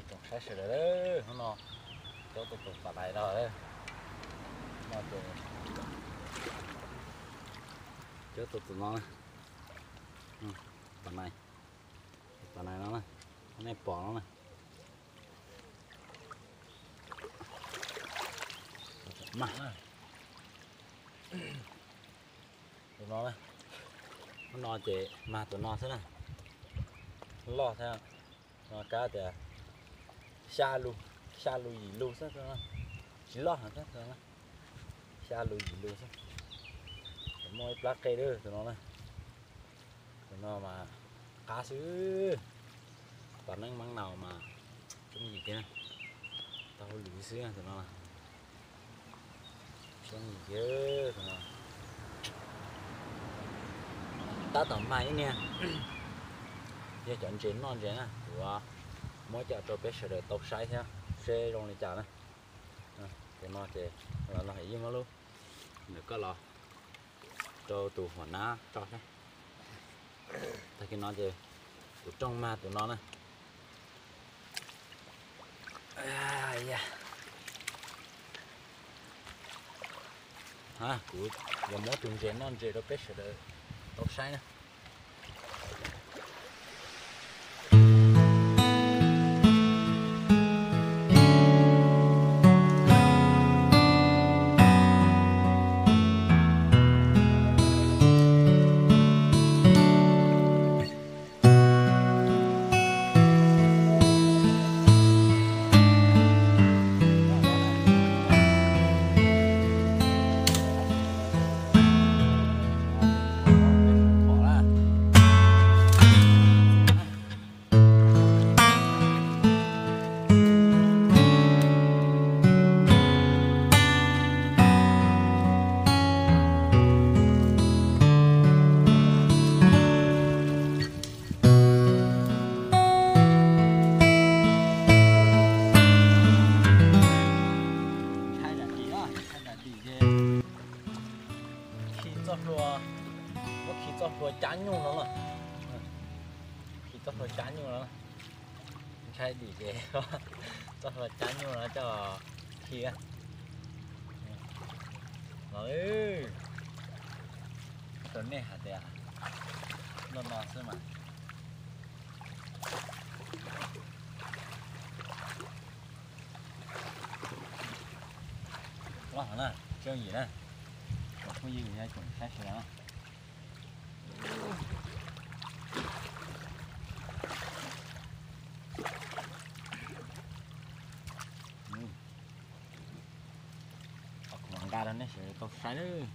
Tsoom saib sawv daws, hnub no coj tuaj tus pas nais no, no ces coj tuaj tus no, pas nais, pas nais no na, nej pom no na. Tus no, hnub no ces mag tus no xwb na, loj thiab. No kab tias xya lus, xya lus yim lus xwb, tsis loj heev thiab, xya lus yim lus xwb. Muaj ib plab qe lawm tus no na. Tus no mas qab xwb, pas neeb mab naus mas tsoom yim tiag, tau hauj lwm xwb tus no. Tsoom yim tiag tus no. Tab tom mag ib niag, yog cov ntses noj ntses na, kuv muab coj rau peb sawv daws tau saib thiab seb zoo li cas na. Tus no ces los no yeej muab lub ntawm koj los rau tus huam nab tso thiab. Tag kis no ces kuv rooj mag tus no na. Kuv yuav muab tus ntses noj ntses rau peb sawv daws tau saib na. Ntshai zam dim, ntshai zam dim ces khi txoj hlua, muab khi txoj hlua cab nyuj no na. Khi txoj hlua cab nyuj no. Ntshai dim ces txoj hlua cab nyuj no coj los khi. Los, rau nej hais tias no no xwb mas. Loj heev na, tsoom yim na, tsoom phooj ywg thiab tsoom saib sawv daws na. Kuv mam nqa rau nej sawv daws tau saib nawb.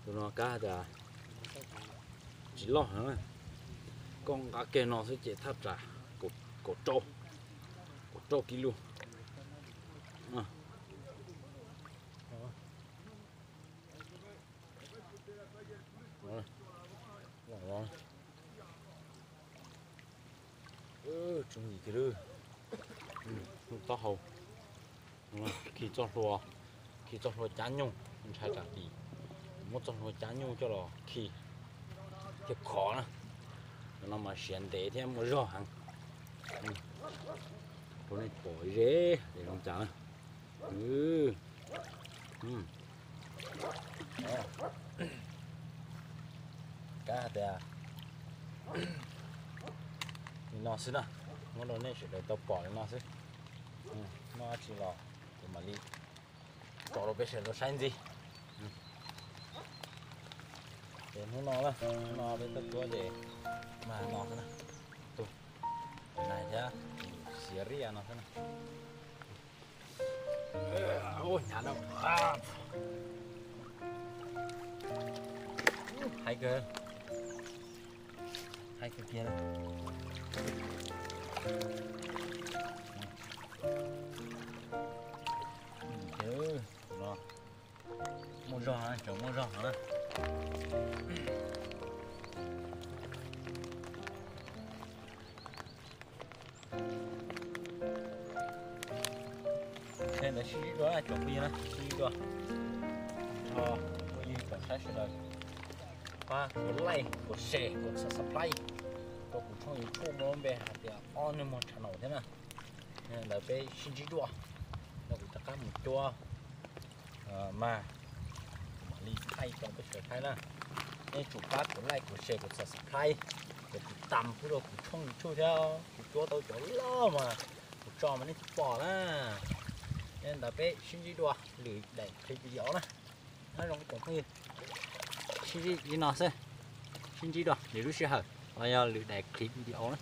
Tus no kab tias tsis loj heev na, koj nqa kiag no xwb ces thaj tsam kaum rau, kaum rau kis lus. Tsoom yim tiag, taub hau, khi txoj hlua, khi txoj hlua cab nyuj, ntshai tsam dim, muab txoj hlua cab nyuj coj los khi thiaj khov na. Cov no mas siav ntev thiab muaj zog heev. Rau nej pom ze es zoo cas na. Kab hais tias li no xwb na, muab rau nej sawv daws tau pom li no xwb. Noj dab tsi los kuv mam li tso rau peb sawv daws tau saib ntxiv. Ces hnub no, hnub no peb tuaj tuaj ces mag no xwb na, tus nais thiab tus xiav riaj no xwb na. Hnyav no, haib kawg, haib kawg kiag na. Muaj zog na, tseem muaj zog na. Ntawd sib sib dua, tsoom phooj ywg na, sib sib dua. Phooj ywg tsoom saib sawv daws, pab kuv like, kuv share, kuv subscribe rau kuv tshooj YouTube muaj lub npe hais tias Ob Neeg Muag Channel thiab na. Ntawd peb sib ntsib dua, no kuv rov qab mus cuab mas, kuv mam li thaij rau peb sawv daws thaij na. Nej tsum pab kuv like, kuv share, kuv subscribe, kuv tiv tam pub rau kuv tshooj YouTube thiab. Kuv cuab tau cov loj mas kuv tso mas nej twb pom na. Ntawd peb sib ntsib dua lwm daim clip video na. Nyob zoo tsoom phooj ywg, sib ntsib li no xwb, sib ntsib dua lwm lub sij hawm los yog lwm daim clip video na.